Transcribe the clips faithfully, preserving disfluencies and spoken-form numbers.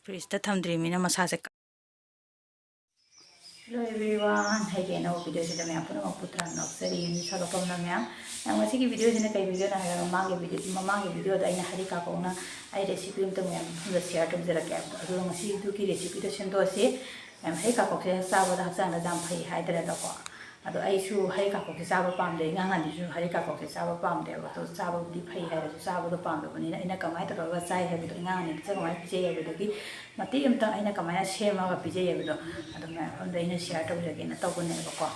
ꯐ꯭ꯔꯤꯖꯇ ꯊꯝꯗ꯭ꯔꯤꯕꯅꯤꯅ ꯃꯁꯥꯁꯦ ꯀ- Hello everyone, ꯑꯩꯒꯤ ꯑꯅꯧꯕ ꯚꯤꯗꯤꯑꯣꯁꯤꯗ ꯃꯌꯥꯝ ꯄꯨꯝꯅꯃꯛꯄꯨ ꯇꯔꯥꯝꯅ ꯑꯣꯛꯆꯔꯤ꯫ ꯌꯨꯝꯁꯥ ꯀꯐꯝꯅ ꯃꯌꯥꯝ, ꯃꯌꯥꯝ, ꯉꯁꯤꯒꯤ ꯚꯤꯗꯤꯑꯣꯁꯤꯅ ꯀꯩ ꯚꯤꯗꯤꯑꯣꯅꯣ ꯍꯥꯏꯔꯒ, ꯃꯃꯥꯡꯒꯤ ꯚꯤꯗꯤꯑꯣ, ꯃꯃꯥꯡꯒꯤ ꯚꯤꯗꯤꯑꯣꯗ ꯑꯩꯅ ꯍꯔꯤ ꯀꯥꯀꯣꯛꯅ ꯑꯩ ꯔꯦꯁꯤꯄꯤ ꯑꯝꯇ ꯃꯌꯥꯝ ꯃꯐꯝꯗ ꯁꯤꯌꯔ ꯇꯧꯖꯔꯛꯀꯦ꯫ ꯑꯗꯨꯒ ꯉꯁꯤꯗꯨꯒꯤ ꯔꯦꯁꯤꯄꯤꯗꯣ ꯁꯦꯝꯗꯣꯛꯑꯁꯤ꯫ ꯃꯌꯥꯝ, ꯍꯔꯤ ꯀꯥꯀꯣꯛꯁꯦ ꯆꯥꯕꯗ ꯍꯛꯆꯥꯡꯗ ꯌꯥꯝ ꯐꯩ ꯍꯥꯏꯗ꯭ꯔꯦꯗꯀꯣ꯫ ꯑꯗꯣ ꯑꯩꯁꯨ ꯍꯔꯤ ꯀꯥꯀꯣꯛꯁꯦ ꯆꯥꯕ ꯄꯥꯝꯗꯦ, ꯑꯉꯥꯡ ꯑꯅꯤꯁꯨ ꯍꯔꯤ ꯀꯥꯀꯣꯛꯁꯦ ꯆꯥꯕ ꯄꯥꯝꯗꯦꯕ꯫ ꯑꯗꯣ ꯆꯥꯕꯕꯨꯗꯤ ꯐꯩ ꯍꯥꯏꯔꯁꯨ ꯆꯥꯕꯗꯣ ꯄꯥꯝꯗꯕꯅꯤꯅ ꯑꯩꯅ ꯀꯃꯥꯏꯅ ꯇꯧꯔꯒ ꯆꯥꯏ ꯍꯥꯏꯕꯗꯣ, ꯑꯉꯥꯡ ꯑꯅꯤꯗ ꯀꯃꯥꯏꯅ ꯄꯤꯖꯩ ꯍꯥꯏꯕꯗꯨꯒꯤ ꯃꯇꯦꯛ ꯑꯃꯇꯪ ꯑꯩꯅ ꯀꯃꯥꯏꯅ ꯁꯦꯝꯃꯒ ꯄꯤꯖꯩ ꯍꯥꯏꯕꯗꯣ ꯑꯗꯨ ꯃꯌꯥꯝꯗ ꯑꯩꯅ ꯁꯤꯌꯔ ꯇꯧꯖꯒꯦꯅ ꯇꯧꯕꯅꯦꯕꯀꯣ꯫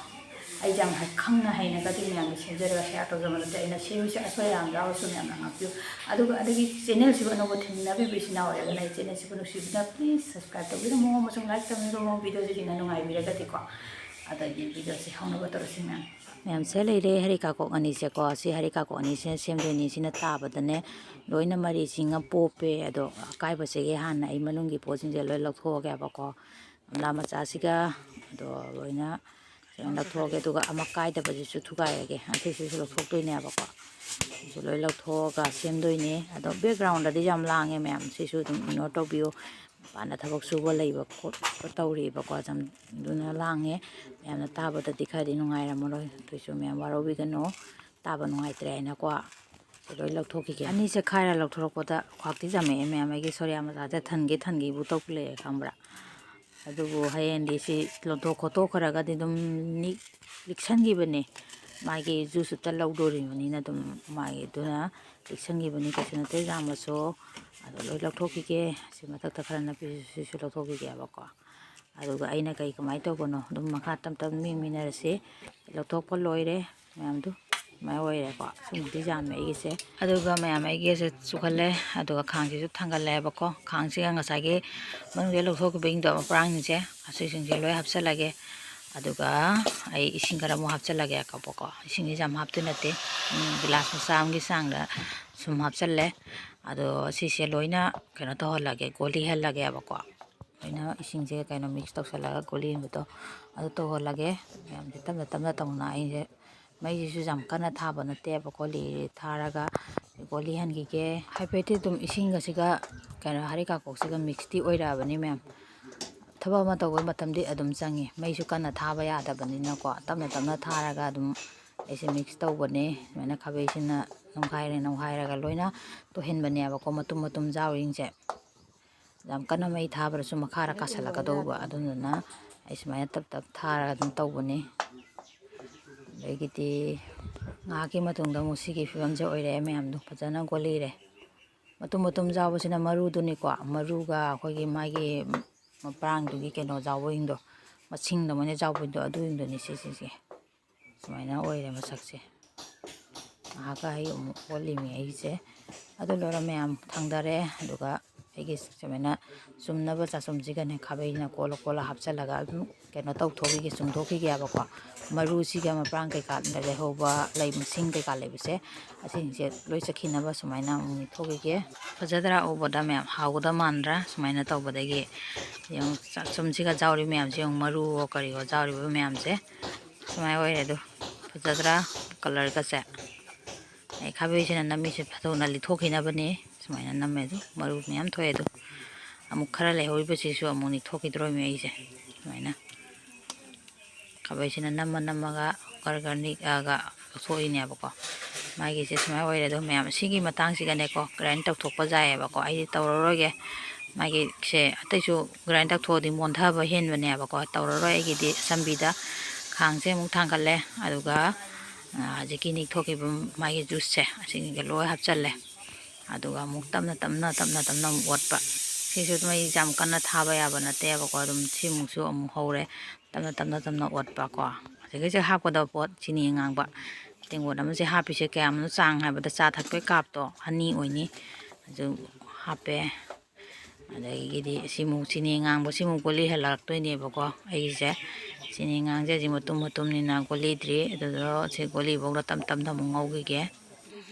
ꯑꯩꯁꯦ ꯌꯥꯝ ꯍꯩ-, ꯈꯪꯅ ꯍꯩꯅꯒꯗꯤ ꯃꯌꯥꯝꯗ ꯁꯦꯝꯖꯔꯒ ꯁꯤꯌꯔ ꯇꯧꯖꯕ ꯅꯠꯇꯦ꯫ ꯑꯩꯅ ꯁꯦꯝꯃꯤꯁꯦ ꯑꯁꯣꯏ ꯑꯔꯥꯟ ꯌꯥꯎꯔꯁꯨ ꯃꯌꯥꯝꯅ ꯉꯥꯛꯄꯤꯌꯨ꯫ ꯑꯗꯨꯒ ꯑꯗꯒꯤ ꯆꯦꯅꯦꯜꯁꯤꯕꯨ ꯑꯅꯧꯕ ꯊꯦꯡꯅꯕꯤꯕ ꯏꯆꯤꯟ ꯏꯅꯥꯎ ꯑꯣꯏꯔꯒꯅ ꯑꯩ ꯆꯦꯅꯦꯜꯁꯤꯕꯨ ꯅꯨꯡꯁꯤꯕꯤꯅ please subscribe ꯇꯧꯕꯤꯔꯝꯃꯣ ꯑꯃꯁꯨꯡ like ꯇꯧꯕꯤꯔꯝꯃꯣ, ꯚꯤꯗꯤꯑꯣꯁꯤ ꯌꯦꯡꯅ ꯅꯨꯡꯉꯥꯏꯕꯤꯔꯒꯗꯤꯀꯣ꯫ ꯑꯗꯒꯤ ꯚꯤꯗꯤꯑꯣꯁꯤ ꯍꯧꯅꯕ ꯇꯧꯔꯁꯤ ꯃꯌꯥꯝ꯫ ꯃꯌꯥꯝꯁꯦ ꯂꯩꯔꯦ ꯍꯔꯤ ꯀꯥꯀꯣꯛ ꯑꯅꯤꯁꯦꯀꯣ꯫ ꯁꯤ ꯍꯔꯤ ꯀꯥꯀꯣꯛ ꯑꯅꯤꯁꯤꯅ ꯁꯦꯝꯗꯣꯏꯅꯤ꯫ ꯁꯤꯅ ꯇꯥꯕꯗꯅꯦ ꯂꯣꯏꯅ ꯃꯔꯤ ꯆꯤꯡꯉ ꯄꯣꯞꯄꯦ꯫ ꯑꯗꯣ ꯑꯀꯥꯏꯕꯁꯤꯒꯤ ꯍꯥꯟꯅ ꯑꯩ ꯃꯅꯨꯡꯒꯤ ꯄꯣꯠꯁꯤꯡꯁꯦ ꯂꯣꯏ ꯂꯧꯊꯣꯛꯑꯒꯦꯕꯀꯣ꯫ ꯒꯝꯂꯥ ꯃꯆꯥꯁꯤꯒ ꯑꯗꯣ ꯂꯣꯏꯅ ꯀꯩꯅꯣ ꯂꯧꯊꯣꯛꯑꯒꯦ꯫ ꯑꯗꯨꯒ ꯑꯃ ꯀꯥꯏꯗꯕꯁꯤꯁꯨ ꯊꯨꯒꯥꯏꯔꯒꯦ꯫ ꯑꯁꯤꯁꯤꯁꯨ ꯂꯧꯊꯣꯛꯇꯣꯏꯅꯦꯕꯀꯣ꯫ ꯁꯤꯁꯨ ꯂꯣꯏ ꯂꯧꯊꯣꯛꯑꯒ ꯁꯦꯝꯗꯣꯏꯅꯦ꯫ ꯑꯗꯣ ꯕꯦꯛꯒ꯭ꯔꯥꯎꯟꯗꯗꯤ ꯌꯥꯝ ꯂꯥꯡꯉꯦ ꯃꯌꯥꯝ, ꯁꯤꯁꯨ ꯑꯗꯨꯝ ꯏꯒꯅꯣꯔ ꯇꯧꯕꯤꯌꯨ꯫ ꯃꯄꯥꯟꯗ ꯊꯕꯛ ꯁꯨꯕ ꯂꯩꯕ ꯈꯣꯠꯄ ꯇꯧꯔꯤꯕꯀꯣ, ꯌꯥꯝ ꯑꯗꯨꯅ ꯂꯥꯡꯉꯦ꯫ ꯃꯌꯥꯝꯅ ꯇꯥꯕꯗꯗꯤ ꯈꯔꯗꯤ ꯅꯨꯡꯉꯥꯏꯔꯝꯃꯔꯣꯏ, ꯑꯗꯨꯏꯁꯨ ꯃꯌꯥꯝ ꯋꯥꯔꯧꯕꯤꯒꯅꯨ, ꯇꯥꯕ ꯅꯨꯡꯉꯥꯏꯇ꯭ꯔꯦ ꯍꯥꯏꯅꯀꯣ꯫ ꯁꯤ ꯂꯣꯏ ꯂꯧꯊꯣꯛꯈꯤꯒꯦ꯫ ꯑꯅꯤꯁꯦ ꯈꯥꯏꯔ ꯂꯧꯊꯣꯔꯛꯄꯗ ꯈ꯭ꯋꯥꯛꯇꯤ ꯆꯥꯝꯃꯛꯑꯦ ꯃꯌꯥꯝ꯫ ꯑꯩꯒꯤ ꯁꯣꯔꯤꯌꯥ ꯃꯆꯥꯁꯦ ꯊꯟꯒꯦ ꯊꯟꯒꯦꯕꯨ ꯇꯧꯈꯠꯂꯛꯑꯦ, ꯈꯪꯕ꯭ꯔꯥ? ꯑꯗꯨꯕꯨ ꯍꯌꯦꯡꯗꯤ ꯁꯤ ꯂꯧꯊꯣꯛ ꯈꯣꯠꯇꯣꯛꯈ꯭ꯔꯒꯗꯤ ꯑꯗꯨꯝ ꯅꯤꯛ-, ꯂꯤꯛꯁꯟꯈꯤꯕꯅꯦ꯫ ꯃꯥꯒꯤ ꯖꯨꯁ ꯑꯝꯇ ꯂꯧꯗꯣꯔꯤꯕꯅꯤꯅ ꯑꯗꯨꯝ ꯃꯥꯒꯤ ꯑꯗꯨꯅ ꯂꯤꯛꯁꯟꯈꯤꯕꯅꯤ, ꯀꯩꯁꯨ ꯅꯠꯇꯦ ꯌꯥꯝꯃꯁꯨ꯫ ꯑꯗꯣ ꯂꯣꯏ ꯂꯧꯊꯣꯛꯈꯤꯒꯦ꯫ ꯁꯤ ꯃꯊꯛꯇ ꯈꯔ ꯅꯞꯄꯤꯁꯤꯁꯨ ꯂꯧꯊꯣꯛꯈꯤꯒꯦꯕꯀꯣ꯫ ꯑꯗꯨꯒ ꯑꯩꯅ ꯀꯩ ꯀꯃꯥꯏꯅ ꯇꯧꯕꯅꯣ ꯑꯗꯨꯝ ꯃꯈꯥ ꯇꯞ ꯇꯞꯅ ꯌꯦꯡꯃꯤꯟꯅꯔꯁꯤ꯫ ꯂꯧꯊꯣꯛꯄ ꯂꯣꯏꯔꯦ ꯃꯌꯥꯝꯗꯨ꯫ ꯁꯨꯃꯥꯏꯅ ꯑꯣꯏꯔꯦꯀꯣ꯫ ꯁꯨꯝꯗꯤ ꯌꯥꯝꯃꯦ ꯑꯩꯒꯤꯁꯦ꯫ ꯑꯗꯨꯒ ꯃꯌꯥꯝ ꯑꯩꯒꯤꯁꯦ ꯆꯨꯈꯠꯂꯦ꯫ ꯑꯗꯨꯒ ꯈꯥꯡꯁꯤꯁꯨ ꯊꯥꯡꯒꯠꯂꯦꯕꯀꯣ꯫ ꯈꯥꯡꯁꯤꯒ ꯉꯁꯥꯏꯒꯤ ꯃꯅꯨꯡꯗ ꯂꯧꯊꯣꯛꯈꯤꯕ ꯏꯪꯗꯕ ꯃꯄ꯭ꯔꯥꯡꯁꯤꯡꯁꯦ, ꯑꯁꯤꯁꯤꯡꯁꯦ ꯂꯣꯏ ꯍꯥꯞꯆꯤꯜꯂꯒꯦ꯫ ꯑꯗꯨꯒ ꯑꯩ ꯏꯁꯤꯡ ꯈꯔ ꯑꯃꯨꯛ ꯍꯥꯞꯆꯤꯜꯂꯒꯦꯀꯣ꯫ ꯏꯁꯤꯡꯁꯤ ꯌꯥꯝ ꯍꯥꯞꯇꯣꯏ ꯅꯠꯇꯦ꯫ ꯎꯝ, ꯒꯤꯂꯥꯁ ꯃꯆꯥ ꯑꯃꯒꯤ ꯆꯥꯡꯗ ꯁꯨꯝ ꯍꯥꯞꯆꯤꯜꯂꯦ꯫ ꯑꯗꯣ ꯁꯤꯁꯦ ꯂꯣꯏꯅ ꯀꯩꯅꯣ ꯇꯧꯍꯜꯂꯒꯦ, ꯒꯣꯂꯤꯍꯜꯂꯒꯦꯕꯀꯣ꯫ ꯂꯣꯏꯅ ꯏꯁꯤꯡꯁꯦ ꯀꯩꯅꯣ ꯃꯤꯛꯁ ꯇꯧꯁꯜꯂꯒ ꯒꯣꯂꯤꯍꯟꯕꯗꯣ ꯑꯗꯨ ꯇꯧꯍꯜꯂꯒꯦ꯫ ꯃꯌꯥꯝꯁꯦ ꯇꯞꯅ ꯇꯞꯅ ꯇꯧꯅ ꯑꯩꯁꯦ ꯃꯩꯁꯤꯁꯨ ꯌꯥꯝ ꯀꯟꯅ ꯊꯥꯕ ꯅꯠꯇꯦꯕꯀꯣ꯫ ꯂꯤꯔꯤ ꯊꯥꯔꯒ ꯒꯣꯂꯤ ꯍꯟꯈꯤꯒꯦ꯫ ꯍꯥꯏꯐꯦꯠꯇꯤ ꯑꯗꯨꯝ ꯏꯁꯤꯡꯒꯁꯤꯒ ꯀꯩꯅꯣ ꯍꯔꯤꯀꯥꯀꯣꯛꯁꯤꯒ ꯃꯤꯛꯁꯇꯤ ꯑꯣꯏꯔꯛꯑꯕꯅꯤ ꯃꯌꯥꯝ꯫ ꯊꯕꯛ ꯑꯃ ꯇꯧꯕ ꯃꯇꯝꯗꯤ ꯑꯗꯨꯝ ꯆꯪꯉꯤ, ꯃꯩꯁꯨ ꯀꯟꯅ ꯊꯥꯕ ꯌꯥꯗꯕꯅꯤꯅꯀꯣ, ꯇꯞꯅ ꯇꯞꯅ ꯊꯥꯔꯒ ꯑꯗꯨꯝ ꯑꯩꯁꯦ ꯃꯤꯛꯁ ꯇꯧꯕꯅꯦ꯫ ꯁꯨꯃꯥꯏꯅ ꯈꯥꯕꯩꯁꯤꯅ ꯅꯝꯈꯥꯏꯔꯦ ꯅꯝꯈꯥꯏꯔꯒ ꯂꯣꯏꯅ ꯇꯨꯍꯟꯕꯅꯦꯕꯀꯣ, ꯃꯇꯨꯝ ꯃꯇꯨꯝ ꯌꯥꯎꯔꯤꯁꯤꯡꯁꯦ꯫ ꯌꯥꯝ ꯀꯟꯅ ꯃꯩ ꯊꯥꯕꯗꯁꯨ ꯃꯈꯥꯗ ꯀꯥꯁꯜꯂꯛꯀꯗꯧꯕ, ꯑꯗꯨꯗꯨꯅ ꯑꯩ ꯁꯨꯃꯥꯏꯅ ꯇꯞ ꯇꯞ ꯊꯥꯔꯒ ꯑꯗꯨꯝ ꯇꯧꯕꯅꯤ꯫ ꯑꯗꯒꯤꯗꯤ ꯉꯥꯏꯍꯥꯛꯀꯤ ꯃꯇꯨꯡꯗ ꯑꯃꯨꯛ ꯁꯤꯒꯤ ꯐꯤꯕꯝꯁꯦ ꯑꯣꯏꯔꯛꯑꯦ ꯃꯌꯥꯝꯗꯣ, ꯐꯖꯅ ꯒꯣꯂꯤꯔꯦ꯫ ꯃꯇꯨꯝ ꯃꯇꯨꯝ ꯌꯥꯎꯕꯁꯤꯅ ꯃꯔꯨꯗꯨꯅꯤꯀꯣ, ꯃꯔꯨꯒ ꯑꯩꯈꯣꯏꯒꯤ ꯃꯥꯒꯤ ꯃꯄ꯭ꯔꯥꯡꯗꯨꯒꯤ ꯀꯩꯅꯣ ꯌꯥꯎꯕꯁꯤꯡꯗꯣ, ꯃꯁꯤꯡꯗ ꯃꯣꯏꯅ ꯌꯥꯎꯕꯗꯣ, ꯑꯗꯨꯁꯤꯡꯗꯨꯅꯤ ꯁꯤꯁꯤꯁꯦ꯫ ꯁꯨꯃꯥꯏꯅ ꯑꯣꯏꯔꯦ ꯃꯁꯛꯁꯦ꯫ ꯉꯥꯏꯍꯥꯛꯀ ꯑꯩ ꯑꯃꯨꯛ ꯑꯣꯠꯂꯤꯃꯤ ꯑꯩꯁꯦ꯫ ꯑꯗꯨ ꯂꯣꯏꯔ ꯃꯌꯥꯝ ꯊꯥꯡꯗꯔꯦ꯫ ꯑꯗꯨꯒ ꯑꯩꯒꯤ ꯁꯨꯃꯥꯏꯅ ꯆꯨꯝꯅꯕ ꯆꯥꯆꯨꯝꯁꯤꯒꯅꯦ, ꯈꯥꯕꯩꯁꯤꯅ ꯀꯣꯜꯂ ꯀꯣꯜꯂ ꯍꯥꯞꯆꯤꯜꯂꯒ ꯑꯗꯨꯝ ꯀꯩꯅꯣ ꯇꯧꯊꯣꯛꯈꯤꯒꯦ, ꯆꯨꯝꯊꯣꯛꯈꯤꯒꯦꯕꯀꯣ꯫ ꯃꯔꯨꯁꯤꯒ ꯃꯄ꯭ꯔꯥꯡ ꯀꯩꯀꯥ ꯂꯩꯍꯧꯕ, ꯂꯩ ꯃꯁꯤꯡ ꯀꯩꯀꯥ ꯂꯩꯕꯁꯦ, ꯑꯁꯤꯁꯤꯡꯁꯦ ꯂꯣꯏ ꯆꯠꯈꯤꯅꯕ ꯁꯨꯃꯥꯏꯅ ꯑꯃꯨꯛ ꯅꯤꯛꯊꯣꯛꯈꯤꯒꯦ꯫ ꯐꯖꯗ꯭ꯔꯥ ꯎꯕꯗ ꯃꯌꯥꯝ? ꯍꯥꯎꯒꯗ ꯃꯥꯟꯗ꯭ꯔꯥ? ꯁꯨꯃꯥꯏꯅ ꯇꯧꯕꯗꯒꯤ ꯌꯦꯡꯉꯨ, ꯆꯥꯆꯨꯝꯁꯤꯒ ꯌꯥꯎꯔꯤ ꯃꯌꯥꯝꯁꯦ ꯌꯦꯡꯉꯨ, ꯃꯔꯨꯋꯣ ꯀꯔꯤꯋꯣ ꯌꯥꯎꯔꯤꯕ ꯃꯌꯥꯝꯁꯦ꯫ ꯁꯨꯃꯥꯏꯅ ꯑꯣꯏꯔꯦ ꯑꯗꯨ꯫ ꯐꯖꯗ꯭ꯔꯥ? ꯀꯂꯔꯒꯁꯦ꯫ ꯑꯩ ꯈꯥꯕꯩꯁꯤꯅ ꯅꯝꯃꯤꯁꯦ ꯐꯖꯅ ꯂꯤꯊꯣꯛꯈꯤꯅꯕꯅꯤ꯫ ꯁꯨꯃꯥꯏꯅ ꯅꯝꯃꯦ ꯑꯗꯨ꯫ ꯃꯔꯨ ꯃꯌꯥꯝ ꯊꯣꯛꯑꯦ ꯑꯗꯨ꯫ ꯑꯃꯨꯛ ꯈꯔ ꯂꯩꯍꯧꯔꯤꯕꯁꯤꯁꯨ ꯑꯃꯨꯛ ꯅꯤꯛꯊꯣꯛꯈꯤꯗ꯭ꯔꯣꯏꯃꯤ ꯑꯩꯁꯦ꯫ ꯁꯨꯃꯥꯏꯅ ꯈꯥꯕꯩꯁꯤꯅ ꯅꯝꯃ ꯅꯝꯃꯒ ꯒꯔ ꯒꯔ ꯅꯤꯛꯑꯒ ꯂꯧꯊꯣꯛꯏꯅꯦꯕꯀꯣ꯫ ꯃꯥꯒꯤꯁꯦ ꯁꯨꯃꯥꯏꯅ ꯑꯣꯏꯔꯦ꯫ ꯑꯗꯣ ꯃꯌꯥꯝ ꯁꯤꯒꯤ ꯃꯇꯥꯡꯁꯤꯒꯅꯦꯀꯣ, ꯒ꯭ꯔꯥꯏꯟ ꯇꯧꯊꯣꯛꯄ ꯌꯥꯏꯌꯦꯕꯀꯣ꯫ ꯑꯩꯗꯤ ꯇꯧꯔꯔꯣꯏꯒꯦ꯫ ꯃꯥꯒꯤꯁꯦ ꯑꯇꯩꯁꯨ ꯒ꯭ꯔꯥꯏꯟ ꯇꯧꯊꯣꯛꯑꯗꯤ ꯃꯣꯟꯊꯕ ꯍꯦꯟꯕꯅꯦꯕꯀꯣ꯫ ꯇꯧꯔꯔꯣꯏ꯫ ꯑꯩꯒꯤꯗꯤ ꯑꯆꯝꯕꯤꯗ ꯈꯥꯡꯁꯦ ꯑꯃꯨꯛ ꯊꯥꯡꯒꯠꯂꯦ꯫ ꯑꯗꯨꯒ, ꯑ, ꯍꯧꯖꯤꯛꯀꯤ ꯅꯤꯛꯊꯣꯛꯈꯤꯕ ꯃꯥꯒꯤ ꯖꯨꯁꯁꯦ ꯑꯁꯤꯒ ꯂꯣꯏ ꯍꯥꯞꯆꯜꯂꯦ꯫ ꯑꯗꯨꯒ ꯑꯃꯨꯛ ꯇꯞꯅ ꯇꯞꯅ, ꯇꯞꯅ ꯇꯞꯅ ꯑꯃꯨꯛ ꯑꯣꯠꯄ꯫ ꯁꯤꯁꯨ ꯃꯩꯁꯦ ꯌꯥꯝ ꯀꯟꯅ ꯊꯥꯕ ꯌꯥꯕ ꯅꯠꯇꯦꯕꯀꯣ꯫ ꯑꯗꯨꯝ ꯁꯤꯃꯨꯛꯁꯨ ꯑꯃꯨꯛ ꯍꯧꯔꯦ꯫ ꯇꯞꯅ ꯇꯞꯅ ꯇꯞꯅ ꯑꯣꯠꯄꯀꯣ꯫ ꯑꯗꯒꯤ ꯁꯤ ꯍꯥꯞꯀꯗꯕ ꯄꯣꯠ, ꯆꯤꯅꯤ ꯑꯉꯥꯡꯕ꯫ ꯇꯦꯡꯀꯣꯠ ꯑꯃꯁꯦ ꯍꯥꯞꯄꯤꯁꯦ ꯀꯌꯥꯝꯅꯣ ꯆꯥꯡ ꯍꯥꯏꯕꯗ, ꯆꯥ ꯊꯛꯄꯩ ꯀꯞꯇꯣ ꯑꯅꯤ ꯑꯣꯏꯅꯤ꯫ ꯑꯗꯨ ꯍꯥꯞꯄꯦ꯫ ꯑꯗꯒꯤꯗꯤ ꯁꯤꯃꯨꯛ ꯆꯤꯅꯤ ꯑꯉꯥꯡꯕ, ꯁꯤꯃꯨꯛ ꯒꯣꯂꯤ ꯍꯜꯂꯛꯇꯣꯏꯅꯦꯕꯀꯣ꯫ ꯑꯩꯒꯤꯁꯦ ꯆꯤꯅꯤ ꯑꯉꯥꯡꯁꯦ ꯍꯧꯖꯤꯛ ꯃꯇꯨꯝ ꯃꯇꯨꯝꯅꯤꯅ ꯒꯣꯂꯤꯗ꯭ꯔꯤ꯫ ꯑꯗꯨꯗꯣ ꯁꯤ ꯒꯣꯂꯤꯐꯧꯗ ꯇꯞ ꯇꯞꯅ ꯑꯃꯨꯛ ꯉꯧꯈꯤꯒꯦ꯫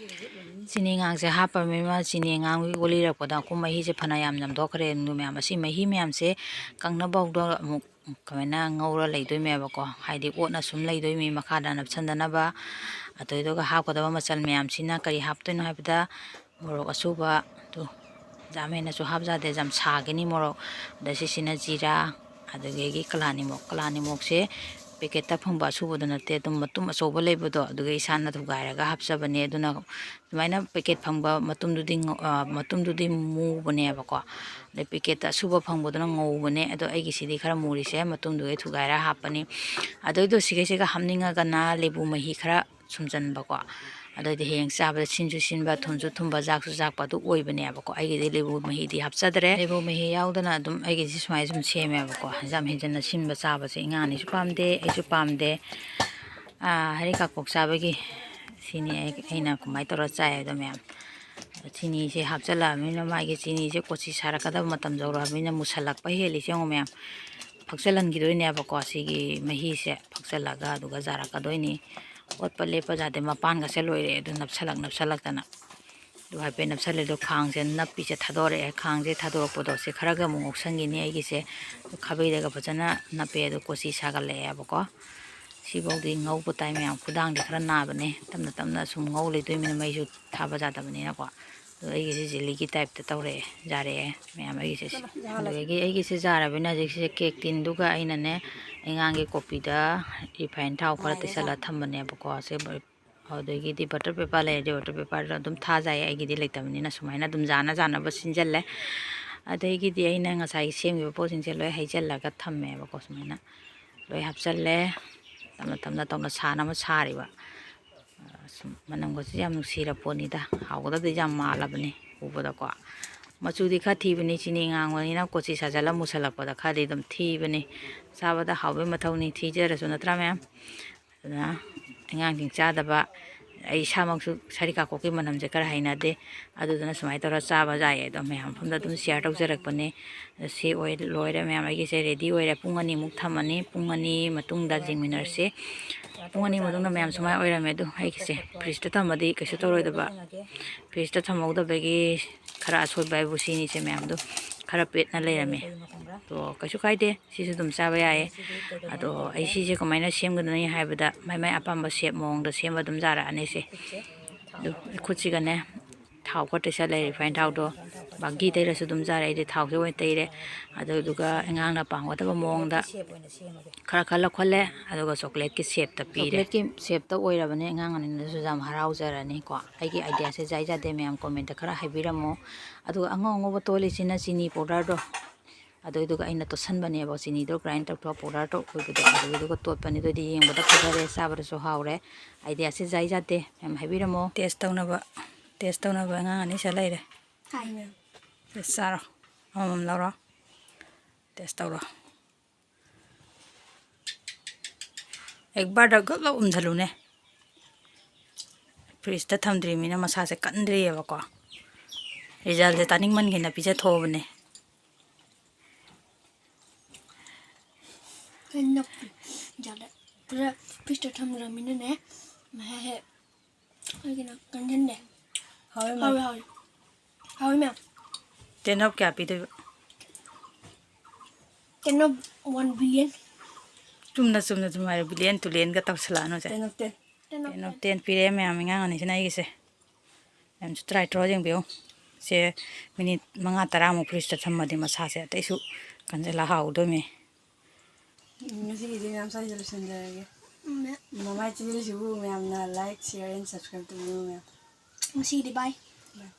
ꯆꯤꯅꯤ ꯑꯉꯥꯡꯁꯦ ꯍꯥꯞꯄꯃꯤꯅ ꯆꯤꯅꯤ ꯑꯉꯥꯡꯕꯒꯤ ꯒꯣꯂꯤꯔꯛꯄꯗ ꯑꯩꯈꯣꯏ ꯃꯍꯤꯁꯦ ꯐꯅ ꯌꯥꯝ ꯌꯥꯝꯊꯣꯛꯈ꯭ꯔꯦ꯫ ꯑꯗꯨ ꯃꯌꯥꯝ, ꯑꯁꯤ ꯃꯍꯤ ꯃꯌꯥꯝꯁꯦ ꯀꯪꯅꯕ ꯐꯥꯎꯗ ꯑꯃꯨꯛ ꯀꯃꯥꯏꯅ ꯉꯧꯔ ꯂꯩꯗꯣꯏꯅꯦꯕꯀꯣ꯫ ꯍꯥꯏꯗꯤ ꯑꯣꯠꯅ ꯁꯨꯝ ꯂꯩꯗꯣꯏꯅꯤ ꯃꯈꯥꯗ ꯅꯞꯁꯟꯗꯅꯕ꯫ ꯑꯗꯨꯏꯗꯨꯒ ꯍꯥꯞꯀꯗꯕ ꯃꯆꯜ ꯃꯌꯥꯝꯁꯤꯅ ꯀꯔꯤ ꯍꯥꯞꯇꯣꯏꯅꯣ ꯍꯥꯏꯕꯗ, ꯃꯣꯔꯣꯛ ꯑꯁꯨꯕ, ꯇꯨ, ꯌꯥꯝ ꯍꯦꯟꯅꯁꯨ ꯍꯥꯞꯆꯗꯦ, ꯌꯥꯝ ꯁꯥꯒꯅꯤ ꯃꯣꯔꯣꯛ꯫ ꯑꯗ ꯁꯤꯁꯤꯅ ꯖꯤꯔꯥ, ꯑꯗꯨꯗꯒꯤ ꯀꯂꯥꯅꯤꯃꯣꯛ꯫ ꯀꯂꯥꯅꯤꯃꯣꯛꯁꯦ ꯄꯦꯀꯦꯠꯇ ꯐꯪꯕ ꯑꯁꯨꯕꯗꯣ ꯅꯠꯇꯦ, ꯑꯗꯨꯝ ꯃꯇꯨꯝ ꯑꯆꯧꯕ ꯂꯩꯕꯗꯣ, ꯑꯗꯨꯒ ꯏꯁꯥꯅ ꯊꯨꯒꯥꯏꯔꯒ ꯍꯥꯞꯆꯕꯅꯦ꯫ ꯑꯗꯨꯅ ꯑꯗꯨꯃꯥꯏꯅ ꯄꯦꯀꯦꯠ ꯐꯪꯕ ꯃꯇꯨꯝꯗꯨꯗꯤ ꯉꯧ-, ꯑ, ꯃꯇꯨꯝꯗꯨꯗꯤ ꯃꯨꯕꯅꯦꯕꯀꯣ꯫ ꯑꯗꯩ ꯄꯦꯀꯦꯠꯇ ꯑꯁꯨꯕ ꯐꯪꯕꯗꯨꯅ ꯉꯧꯕꯅꯦ꯫ ꯑꯗꯣ ꯑꯩꯒꯤꯁꯤꯗꯤ ꯈꯔ ꯃꯨꯔꯤꯁꯦ ꯃꯇꯨꯝꯗꯨꯒꯩ ꯊꯨꯒꯥꯏꯔ ꯍꯥꯞꯄꯅꯤ꯫ ꯑꯗꯨꯏꯗꯣ ꯁꯤꯒꯩꯁꯤꯒ ꯍꯥꯞꯅꯤꯡꯉꯒꯅ ꯂꯦꯕꯨ ꯃꯍꯤ ꯈꯔ ꯁꯨꯝꯖꯟꯕꯀꯣ꯫ ꯑꯗꯨꯑꯣꯏꯗꯤ ꯍꯌꯦꯡ ꯆꯥꯕꯗ ꯁꯤꯟꯁꯨ ꯁꯤꯟꯕ, ꯊꯨꯝꯁꯨ ꯊꯨꯝꯕ, ꯖꯥꯛꯁꯨ ꯖꯥꯛꯄ ꯑꯗꯨ ꯑꯣꯏꯕꯅꯦꯕꯀꯣ꯫ ꯑꯩꯒꯤꯗꯤ ꯂꯦꯕꯨ ꯃꯍꯤꯗꯤ ꯍꯥꯞꯆꯗ꯭ꯔꯦ꯫ ꯂꯦꯕꯨ ꯃꯍꯤ ꯌꯥꯎꯗꯅ ꯑꯗꯨꯝ ꯑꯩꯒꯤꯗꯤ ꯁꯨꯃꯥꯏꯅ ꯁꯨꯝ ꯁꯦꯝꯃꯦꯕꯀꯣ꯫ ꯌꯥꯝ ꯍꯦꯟꯖꯟꯅ ꯁꯤꯟꯕ ꯆꯥꯕꯁꯦ ꯏꯉꯥꯅꯤꯁꯨ ꯄꯥꯝꯗꯦ, ꯑꯩꯁꯨ ꯄꯥꯝꯗꯦ꯫ ꯑꯥ, ꯍꯔꯤꯀꯥꯄꯣꯛ ꯆꯥꯕꯒꯤ ꯁꯤꯅꯤ ꯑꯩ, ꯑꯩꯅ ꯀꯃꯥꯏꯅ ꯇꯧꯔ ꯆꯥꯏ ꯍꯥꯏꯗꯣ ꯃꯌꯥꯝ꯫ ꯆꯤꯅꯤꯁꯦ ꯍꯥꯞꯆꯜꯂꯛꯑꯕꯅꯤꯅ ꯃꯥꯒꯤ ꯆꯤꯅꯤꯁꯦ ꯀꯣꯆꯤ ꯁꯥꯔꯛꯀꯗꯕ ꯃꯇꯝ ꯌꯧꯔꯛꯑꯕꯅꯤꯅ ꯃꯨꯁꯜꯂꯛꯄ ꯍꯦꯜꯂꯤꯁꯦ ꯌꯦꯡꯉꯣ ꯃꯌꯥꯝ꯫ ꯐꯛꯆꯜꯍꯟꯈꯤꯗꯣꯏꯅꯦꯕꯀꯣ ꯁꯤꯒꯤ ꯃꯍꯤꯁꯦ꯫ ꯐꯛꯆꯜꯂꯒ ꯑꯗꯨꯒ ꯖꯥꯔꯛꯀꯗꯣꯏꯅꯤ꯫ ꯑꯣꯠꯄ ꯂꯦꯞꯄ ꯌꯥꯗꯦ, ꯃꯄꯥꯟꯒꯁꯦ ꯂꯣꯏꯔꯦ ꯑꯗꯨ ꯅꯞꯁꯜꯂꯛ ꯅꯞꯁꯜꯂꯛꯇꯅ꯫ ꯑꯗꯨ ꯍꯥꯏꯐꯦꯠ ꯅꯞꯁꯜꯂꯦ꯫ ꯑꯗꯣ ꯈꯥꯡꯁꯦ ꯅꯞꯄꯤꯁꯦ ꯊꯥꯗꯣꯔꯛꯑꯦ꯫ ꯈꯥꯡꯁꯦ ꯊꯥꯗꯣꯔꯛꯄꯗꯣ ꯁꯤ ꯈꯔꯒ ꯑꯃꯨꯛ ꯉꯧꯁꯟꯈꯤꯅꯤ꯫ ꯑꯩꯒꯤꯁꯦ ꯈꯥꯕꯩꯗꯒ ꯐꯖꯅ ꯅꯞꯄꯦ꯫ ꯑꯗꯣ ꯀꯣꯆꯤ ꯁꯥꯒꯠꯂꯛꯑꯦꯕꯀꯣ꯫ ꯁꯤꯐꯧꯗꯤ ꯉꯧꯕ ꯇꯥꯏ ꯃꯌꯥꯝ꯫ ꯈꯨꯗꯥꯡꯗꯤ ꯈꯔ ꯅꯥꯕꯅꯦ꯫ ꯇꯞꯅ ꯇꯞꯅ ꯁꯨꯝ ꯉꯧ ꯂꯩꯗꯣꯏꯃꯤꯅ ꯃꯩꯁꯨ ꯊꯥꯕ ꯌꯥꯗꯕꯅꯤꯅꯀꯣ꯫ ꯑꯗꯣ ꯑꯩꯒꯤꯁꯦ ꯖꯤꯂꯤꯒꯤ ꯇꯥꯏꯞꯇ ꯇꯧꯔꯛꯑꯦ, ꯌꯥꯔꯛꯑꯦ ꯃꯌꯥꯝ ꯑꯩꯒꯤꯁꯦ꯫ ꯑꯗꯨꯗꯒꯤ ꯑꯩꯒꯤꯁꯦ ꯌꯥꯔꯕꯅꯤꯅ ꯍꯧꯖꯤꯛꯁꯦ ꯀꯦꯛ ꯇꯤꯟꯗꯨꯒ ꯑꯩꯅꯅꯦ ꯑꯉꯥꯡꯒꯤ ꯀꯣꯐꯤꯗ ꯔꯤꯐꯥꯏꯟ ꯊꯥꯎ ꯈꯔ ꯇꯩꯁꯜꯂ ꯊꯝꯕꯅꯦꯕꯀꯣ꯫ ꯁꯤ ꯑꯗꯨꯗꯒꯤꯗꯤ ꯕꯇꯔ ꯄꯦꯄꯔ ꯂꯩꯔꯗꯤ ꯕꯇꯔ ꯄꯦꯄꯔꯗ ꯑꯗꯨꯝ ꯊꯥꯖꯩ꯫ ꯑꯩꯒꯤꯗꯤ ꯂꯩꯇꯕꯅꯤꯅ ꯁꯨꯃꯥꯏꯅ ꯑꯗꯨꯝ ꯌꯥꯅ ꯌꯥꯅꯕ ꯁꯤꯟꯖꯜꯂꯦ꯫ ꯑꯗꯒꯤꯗꯤ ꯑꯩꯅ ꯉꯁꯥꯏ ꯁꯦꯝꯈꯤꯕ ꯄꯣꯠꯁꯤꯡꯁꯦ ꯂꯣꯏ ꯍꯩꯖꯜꯂꯒ ꯊꯝꯃꯦꯕꯀꯣ꯫ ꯁꯨꯃꯥꯏꯅ ꯂꯣꯏ ꯍꯥꯞꯆꯜꯂꯦ꯫ ꯇꯞꯅ ꯇꯞꯅ ꯇꯧꯅ ꯁꯥꯅꯕ ꯁꯥꯔꯤꯕ꯫ ꯑꯁ, ꯃꯅꯝꯒꯁꯦ ꯌꯥꯝ ꯅꯨꯡꯁꯤꯔ ꯄꯣꯠꯅꯤꯗ꯫ ꯍꯥꯎꯒꯗꯕꯗꯤ ꯌꯥꯝ ꯃꯥꯜꯂꯕꯅꯤ ꯎꯕꯗꯀꯣ꯫ ꯃꯆꯨꯗꯤ ꯈꯔ ꯊꯤꯕꯅꯤ, ꯆꯤꯅꯤ ꯉꯥꯡꯕꯅꯤꯅ ꯀꯣꯆꯤ ꯁꯥꯖꯜꯂ ꯃꯨꯁꯜꯂꯛꯄꯗ ꯈꯔꯗꯤ ꯑꯗꯨꯝ ꯊꯤꯕꯅꯤ꯫ ꯆꯥꯕꯗ ꯍꯥꯎꯕꯩ ꯃꯊꯧꯅꯤ, ꯊꯤꯖꯔꯁꯨ, ꯅꯠꯇ꯭ꯔꯥ ꯃꯌꯥꯝ? ꯑꯗꯨꯅ ꯑꯉꯥꯡꯁꯤꯡ ꯆꯥꯗꯕ, ꯑꯩ ꯏꯁꯥꯃꯛꯁꯨ ꯁꯔꯤꯀꯥ ꯀꯣꯛꯀꯤ ꯃꯅꯝꯁꯦ ꯈꯔ ꯍꯩꯅꯗꯦ꯫ ꯑꯗꯨꯗꯨꯅ ꯁꯨꯃꯥꯏꯅ ꯇꯧꯔ ꯆꯥꯕ ꯌꯥꯏꯌꯦ꯫ ꯑꯗꯣ ꯃꯌꯥꯝ ꯃꯐꯝꯗ ꯑꯗꯨꯝ ꯁꯤꯌꯥꯔ ꯇꯧꯖꯔꯛꯄꯅꯦ꯫ ꯁꯤ ꯑꯣꯏ-, ꯂꯣꯏꯔꯦ ꯃꯌꯥꯝ꯫ ꯑꯩꯒꯤꯁꯦ ꯔꯦꯗꯤ ꯑꯣꯏꯔꯦ꯫ ꯄꯨꯡ ꯑꯅꯤꯃꯨꯛ ꯊꯝꯃꯅꯤ꯫ ꯄꯨꯡ ꯑꯅꯤ ꯃꯇꯨꯡꯗ ꯌꯦꯡꯃꯤꯟꯅꯔꯁꯤ꯫ ꯄꯨꯡ ꯑꯅꯤ ꯃꯇꯨꯡꯗ ꯃꯌꯥꯝ ꯁꯨꯃꯥꯏꯅ ꯑꯣꯏꯔꯝꯃꯦ꯫ ꯑꯗꯣ ꯑꯩꯒꯤꯁꯦ ꯐ꯭ꯔꯤꯖꯇ ꯊꯝꯃꯗꯤ ꯀꯩꯁꯨ ꯇꯧꯔꯣꯏꯗꯕ꯫ ꯐ꯭ꯔꯤꯖꯇ ꯊꯝꯍꯧꯗꯕꯒꯤ ꯈꯔ ꯑꯁꯣꯏꯕ ꯍꯥꯏꯕꯨ ꯁꯤꯅꯤꯁꯦ ꯃꯌꯥꯝꯗꯣ꯫ ꯈꯔ ꯄꯦꯠꯅ ꯂꯩꯔꯝꯃꯦ꯫ ꯑꯗꯣ ꯀꯩꯁꯨ ꯀꯥꯏꯗꯦ, ꯁꯤꯁꯨ ꯑꯗꯨꯝ ꯆꯥꯕ ꯌꯥꯏꯌꯦ꯫ ꯑꯗꯣ ꯑꯩ ꯁꯤꯁꯦ ꯀꯃꯥꯏꯅ ꯁꯦꯝꯒꯗꯣꯏꯅꯣ ꯍꯥꯏꯕꯗ, ꯃꯥꯏ ꯃꯥꯏ ꯑꯄꯥꯝꯕ ꯁꯦꯞ ꯃꯑꯣꯡꯗ ꯁꯦꯝꯕ ꯑꯗꯨꯝ ꯌꯥꯔꯛꯑꯅꯤ ꯁꯦ꯫ ꯑꯗꯨ ꯈꯨꯠꯁꯤꯒꯅꯦ ꯊꯥꯎ ꯈꯔ ꯇꯩꯁꯜꯂꯦ, ꯔꯤꯐꯥꯏꯟ ꯊꯥꯎꯗꯣ꯫ ꯕꯥꯒꯤ ꯇꯩꯔꯁꯨ ꯑꯗꯨꯝ ꯌꯥꯔꯦ, ꯑꯩꯗꯤ ꯊꯥꯎꯁꯦ ꯑꯣꯏꯅ ꯇꯩꯔꯦ꯫ ꯑꯗꯨꯗꯨꯒ ꯑꯉꯥꯡꯅ ꯄꯥꯝꯒꯗꯕ ꯃꯑꯣꯡꯗ ꯈꯔ ꯈꯔ ꯂꯧꯈꯠꯂꯦ, ꯑꯗꯨꯒ ꯆꯣꯀ꯭ꯂꯦꯠꯀꯤ ꯁꯦꯞꯇ ꯄꯤꯔꯦ꯫ ꯆꯣꯀ꯭ꯂꯦꯠꯀꯤ ꯁꯦꯞꯇ ꯑꯣꯏꯔꯕꯅꯦ, ꯑꯉꯥꯡ ꯑꯅꯤꯅꯁꯨ ꯌꯥꯝ ꯍꯔꯥꯎꯖꯔꯅꯤꯀꯣ꯫ ꯑꯩꯒꯤ ꯑꯥꯏꯗꯤꯌꯥꯁꯦ ꯖꯥꯏ ꯖꯥꯗꯦ, ꯃꯌꯥꯝ ꯀꯣꯃꯦꯟꯇ ꯈꯔ ꯍꯥꯏꯕꯤꯔꯝꯃꯣ꯫ ꯑꯗꯨꯒ ꯑꯉꯧ ꯑꯉꯧꯕ ꯇꯣꯜꯂꯤꯁꯤꯅ ꯆꯤꯅꯤ ꯄꯥꯎꯗꯔꯗꯣ, ꯑꯗꯨꯏꯗꯨꯒ ꯑꯩꯅ ꯇꯣꯠꯁꯟꯕꯅꯦꯕ, ꯆꯤꯅꯤꯗꯣ ꯒ꯭ꯔꯥꯏꯟ ꯇꯧꯊꯣꯛꯑ ꯄꯥꯎꯗꯔ ꯇꯧ-, ꯑꯣꯏꯕꯗꯣ, ꯑꯗꯨꯗꯨꯒ ꯇꯣꯠꯄꯅꯦ꯫ ꯑꯗꯨꯗꯤ ꯌꯦꯡꯕꯗ ꯐꯖꯔꯦ, ꯆꯥꯕꯗꯁꯨ ꯍꯥꯎꯔꯦ꯫ ꯑꯥꯏꯗꯤꯌꯥꯁꯦ ꯖꯥꯏ ꯖꯥꯗꯦ, ꯃꯌꯥꯝ ꯍꯥꯏꯕꯤꯔꯝꯃꯣ꯫ ꯇꯦꯁ ꯇꯧꯅꯕ, ꯇꯦꯁ ꯇꯧꯅꯕ ꯑꯉꯥꯡ ꯑꯅꯤ ꯁꯤꯗ ꯂꯩꯔꯦ꯫ ꯇꯦꯁ ꯆꯥꯔꯣ, ꯑꯃꯃꯝ ꯂꯧꯔꯣ, ꯇꯦꯁ ꯇꯧꯔꯣ꯫ ꯑꯦꯛꯕꯥꯔꯗ ꯒꯛ ꯂꯥꯎ ꯎꯝꯁꯤꯜꯂꯨꯅꯦ꯫ ꯐ꯭ꯔꯤꯖꯇ ꯊꯝꯗ꯭ꯔꯤꯕꯅꯤꯅ ꯃꯁꯥꯁꯦ ꯀꯟꯗ꯭ꯔꯤꯑꯕꯀꯣ꯫ ꯔꯤꯖꯜꯁꯦ ꯇꯥꯅꯤꯡꯃꯟꯒꯤꯅ ꯄꯤꯖꯊꯣꯛꯑꯕꯅꯦ꯫ ꯀꯩꯅꯣ ꯌꯥꯗꯦ꯫ ꯄꯨꯔꯥ ꯐ꯭ꯔꯤꯖꯇ ꯊꯝꯈ꯭ꯔꯕꯅꯤꯅꯅꯦ, ꯃꯍꯥꯁꯦ ꯑꯩꯒꯤꯅ ꯀꯟꯁꯤꯟꯗꯦ꯫ ꯍꯥꯎꯋꯦ, ꯃꯦꯝ꯫ ꯍꯥꯎꯋꯦ, ꯍꯥꯎꯋꯦ꯫ ꯍꯥꯎꯋꯦ, ꯃꯦꯝ꯫ Ten of ꯀꯌꯥ ꯄꯤꯗꯣꯏꯕ? Ten of one billion꯫ ꯆꯨꯝꯅ, ꯆꯨꯝꯅ ꯑꯗꯨꯝ ꯍꯥꯏꯔꯣ, billion, ꯇꯨꯂꯤꯌꯟꯒ ꯇꯧꯁꯜꯂꯛꯑꯅꯨꯁꯦ꯫ Ten of ten꯫ Ten of ten꯫ Ten ꯄꯤꯔꯛꯑꯦ ꯃꯌꯥꯝ, ꯑꯉꯥꯡ ꯑꯅꯤꯁꯤꯅ ꯑꯩꯒꯤꯁꯦ꯫ ꯃꯌꯥꯝꯁꯨ try ꯇꯧꯔ ꯌꯦꯡꯕꯤꯌꯨ꯫ ꯁꯦ ꯃꯤꯅꯤꯠ ꯃꯉꯥ ꯇꯔꯥꯃꯨꯛ ꯐ꯭ꯔꯤꯖꯇ ꯊꯝꯃꯗꯤ ꯃꯁꯥꯁꯦ ꯑꯇꯩꯁꯨ ꯀꯟꯖꯜꯂ ꯍꯥꯎꯗꯣꯏꯅꯦ꯫ ꯎꯝ, ꯉꯁꯤꯒꯤꯗꯤ ꯃꯌꯥꯝ ꯁ꯭ꯋꯥꯏꯗ ꯂꯣꯏꯁꯤꯟꯖꯔꯒꯦ꯫ ꯎꯝ, ꯃꯦꯝ꯫ ꯃꯃꯥꯏ channelꯁꯤꯕꯨ ꯃꯌꯥꯝꯅ like, share and subscribe ꯇꯧꯕꯤꯌꯨ, ꯃꯦꯝ꯫ ꯉꯁꯤꯒꯤꯗꯤ bye꯫ Bye꯫